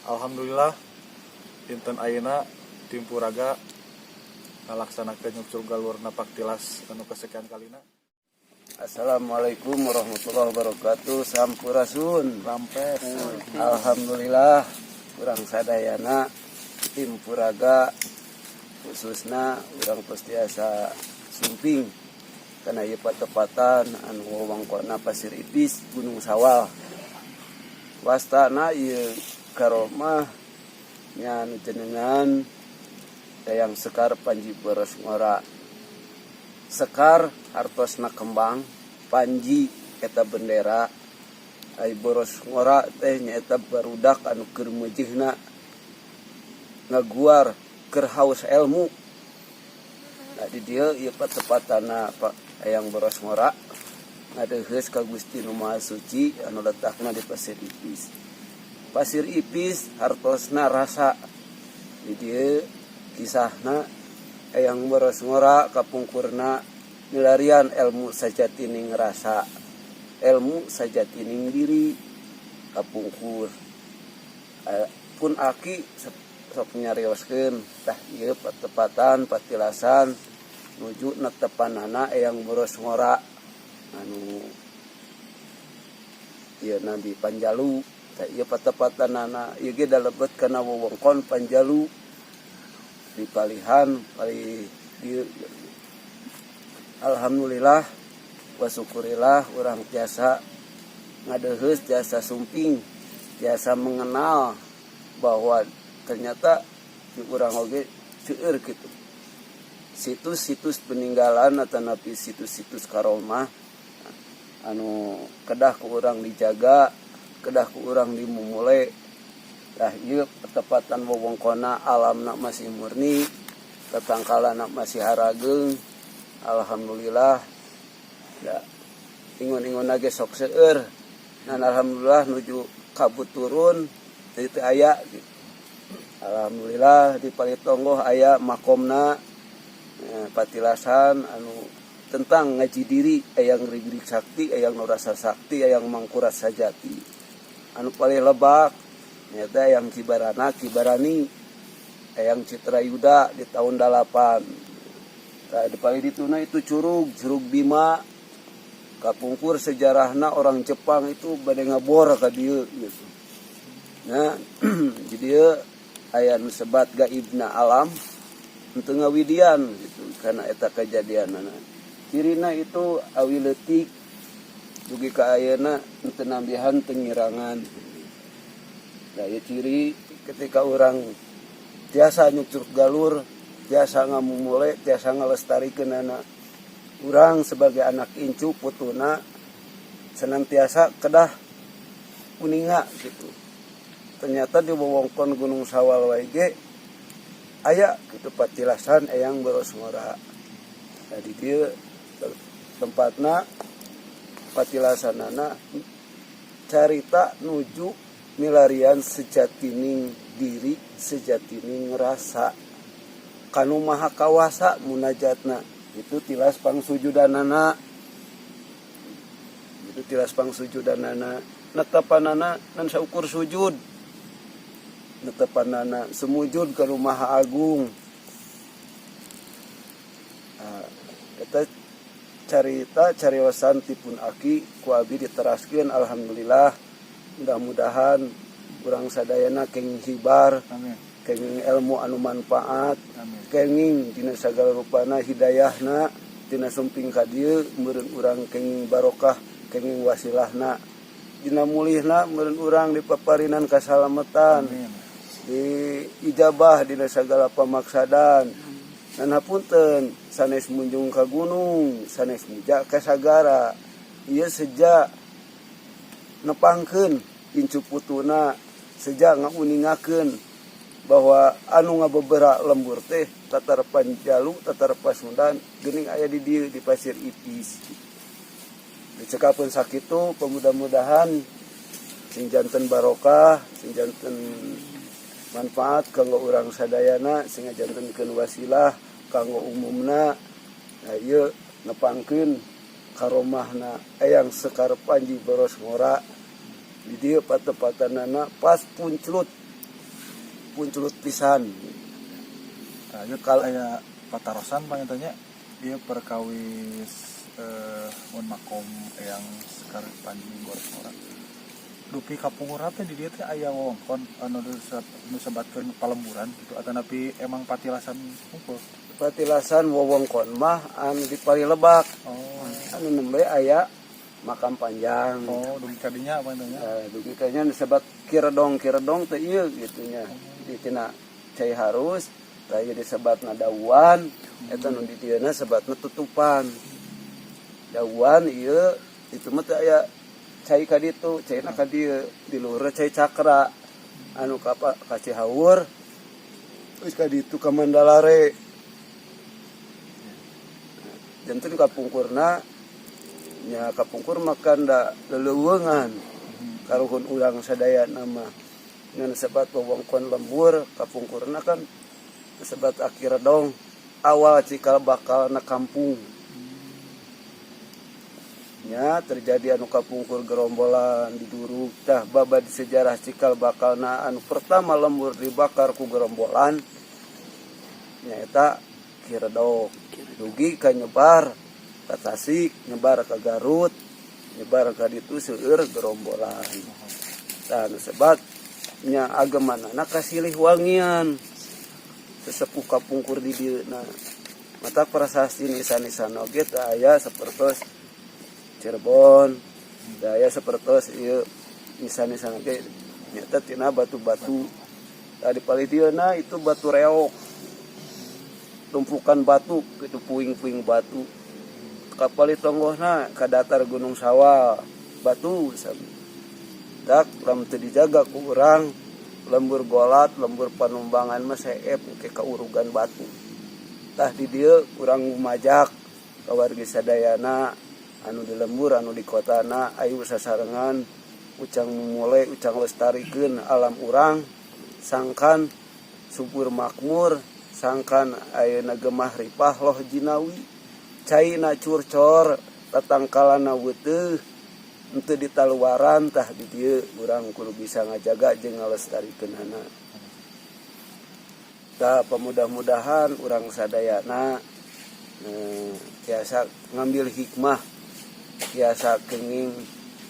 Alhamdulillah, dinten ayeuna tim Puraga ngalaksanakeun nyukcruk galur napak tilas anu kesekian kalina. Assalamualaikum warahmatullahi wabarakatuh. Sampurasun. Rampes. Alhamdulillah, urang sadayana tim Puraga, khususna urang tos tiasa sumping kana ieu patepatan anu wewengkonna Pasir Ipis, Gunung Sawal. Wastana ieu karomah nya anu jenengan Eyang Sekar Panji Boros Ngora. Sekar hartosna kembang, Panji eta bendera, ai Boros Ngora teh nyaeta barudak anu keur meujeuhna ngaguar, keur haus ilmu. Nah, di dieu ieu patepatana Pak Eyang Boros Ngora ngadeuheus ka Gusti Nu Maha Suci anu letakna di Pasir Ipis. Pasir Ipis hartosna rasa. Di dieu kisahna Eyang Boros Ngora kapungkurna milarian ilmu sajatining rasa, ilmu sajatining diri kapungkur. Pun aki sok nyarioskeun tah ieu patepatan patilasan nuju netepanana Eyang Boros Ngora anu ieu na di Panjalu. Tah, ieu patepatanana ieu ge dalebet kana wewengkon Panjalu di palihan palih di. Alhamdulillah wa syukurillah, urang tiasa ngadeuheus, tiasa sumping, tiasa mengenal bahwa ternyata di urang oge seueur gitu situs-situs peninggalan atanapi situs-situs karomah anu kedah ku urang dijaga, kedah ku urang dimumule. Tah, ieu petepatan wewengkonna alamna masih murni, tetangkalana masih harageung. Alhamdulillah da ingon-ingon ge sok seueur dan alhamdulillah nuju kabut turun teu teu aya gitu. Alhamdulillah, di Palitonggoh aya makomna, patilasan anu tentang ngaji diri Eyang Rigrig Sakti, Eyang Nurasa Sakti, Eyang Mangkurat Sajati. Anu paling lebak nyata Eyang Cibarana, Cibarani, Eyang Citra Yuda di tahun 8. Nah, di paling dituna itu curug, Curug Bima. Kapungkur sejarahna orang Jepang itu bade ngabor ka dieu gitu. Nah, jadi aya nu sebat gaibna alam untuk ngawidian gitu karena eta kejadianana. Cirina itu awi leutik dugi ka ayeuna teu nambihan, teu ngirangan. Nah, ieu ciri ketika orang tiasa nyukcruk galur, tiasa ngamumule, tiasa ngalestarikeun. Urang sebagai anak incu putuna senantiasa kedah uninga gitu. Ternyata di wewengkon Gunung Sawal wae ge aya gitu patilasan Eyang Boros Ngora. Nah, di dieu tempatna patilasanana carita nuju milarian sejatining diri, sejatining rasa kanu Maha Kawasa. Munajatna itu tilas pangsujudanana, itu tilas pangsujudanana, netepanana nan saukur sujud, netepanana sumujud ka Maha Agung. Nah, eta carita cariosan tipun aki ku abi diteraskeun. Alhamdulillah, mudah-mudahan urang sadayana kenging hibar. Amin. Kenging ilmu anu manfaat. Amin. Kenging dina sagala rupana hidayahna tina sumping ka dieu. Meureun urang kenging barokah, kenging wasilahna dina mulihna. Meureun urang dipaparinan kasalamatan. Amin. Di ijabah dina sagala pamaksadan. Dan hapunten, sanes munjung ka gunung, sanes muja ka sagara, ieu seja nepangkeun incu putuna, seja ngauningakeun bahwa anu ngabebera lembur teh tatar Panjalu, tatar Pasundan geuning aya di dieu di Pasir Ipis. Dicekapkeun sakitu, pemudah-mudahan sing janten barokah, sing janten manfaat kanggo urang sadayana, sing ngajantenkeun wasilah kanggo umumna. Nah, ieu nepangkeun karomahna Eyang Sekar Panji Boros Ngora di dieu patepatanana pas punclut. Puncelut pisan. Nah, ieu Kalau aya patarosan panginten nya, ieu perkawis mun makom Eyang Sekar Panji Gorsora. Dupi kapungkur teh di dieu teh aya wewengkon anu disebatkeun palemburan gitu atanapi emang patilasan hungkul? Patilasan wewengkon mah anu di Palilebak. Oh. Anu nembe aya makam panjang. Oh, dugi ka dinya panginten nya. Dugi ka nya disebat kiredong, kiredong teh ieu gitu nya. Di tina cai harus tah ieu disebatna dauan, eta nu di dieuna sebatna tutupan. Dauan ieu itu mah teu aya cai ka ditu, caina ka dieu, di luhur cai cakra. Anu ka ka Cihaur terus ka ditu ka Mandalare. Janten kapungkurna nya, kapungkur makan da leleuweungan karuhun urang sadaya nama ngan sebat wewengkon lembur kapungkurna kan sebat akhir dong awal cikal bakalna kampung nya terjadi anu kapungkur gerombolan diduruk. Tah, babad sejarah cikal bakalna anu pertama lembur dibakar ku gerombolan nyaeta Kiredok, dugi ka nyebar ka Tasik, nyebar ka Garut, nyebar ka ditu seueur gerombolan. Tah, nu sebat nya agemanana ka Silihwangian, sesepuh kapungkur di dieu. Mata prasasti nisan-nisan oge teu aya sapertos Cirebon, teu aya sapertos ieu nisan-nisan oge nyata tina batu-batu. Tadi palih dieuna itu batu reok, tumpukan batu gitu, puing-puing batu. Kapalih tonggohna ka datar Gunung Sawal, batu sami. Dak lamun teu dijaga ku urang lembur golat, lembur Panumbangan mah seep ke kaurugan batu. Tah, di dieu urang ngumajak ka wargi sadayana anu di lembur, anu di kotana, ayu sasarengan ucang mumule, ucang lestarikeun alam urang sangkan subur makmur, sangkan ayeuna gemah ripah loh jinawi, caina curcor, tatangkalana weuteeh henteu ditaluaran. Tah, di dieu urang kudu bisa ngajaga jeung ngalestarikeunana. Tah, pemudah-mudahan urang sadayana tiasa ngambil hikmah, tiasa kenging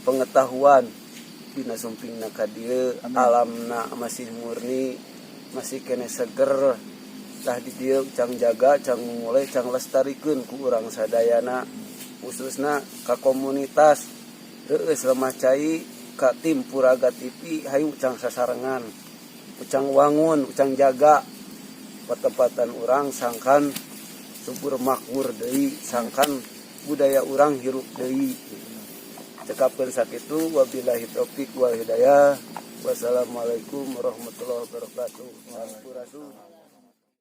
pengetahuan dina sumpingna ka dieu. Alamna masih murni, masih kene seger. Tah, di dieu cang jaga, cang mumule, cang lestarikeun ku urang sadayana, khususna ka komunitas Reueus Lemah Cai, ka tim Puraga TV. Hayu cang sasarengan, ucang wangun, ucang jaga patempatan urang sangkan subur makmur deui, sangkan budaya urang hirup deui. Cekapkeun sakitu, wabillahi taufik wal hidayah, wassalamualaikum warahmatullahi wabarakatuh. Sampurasun.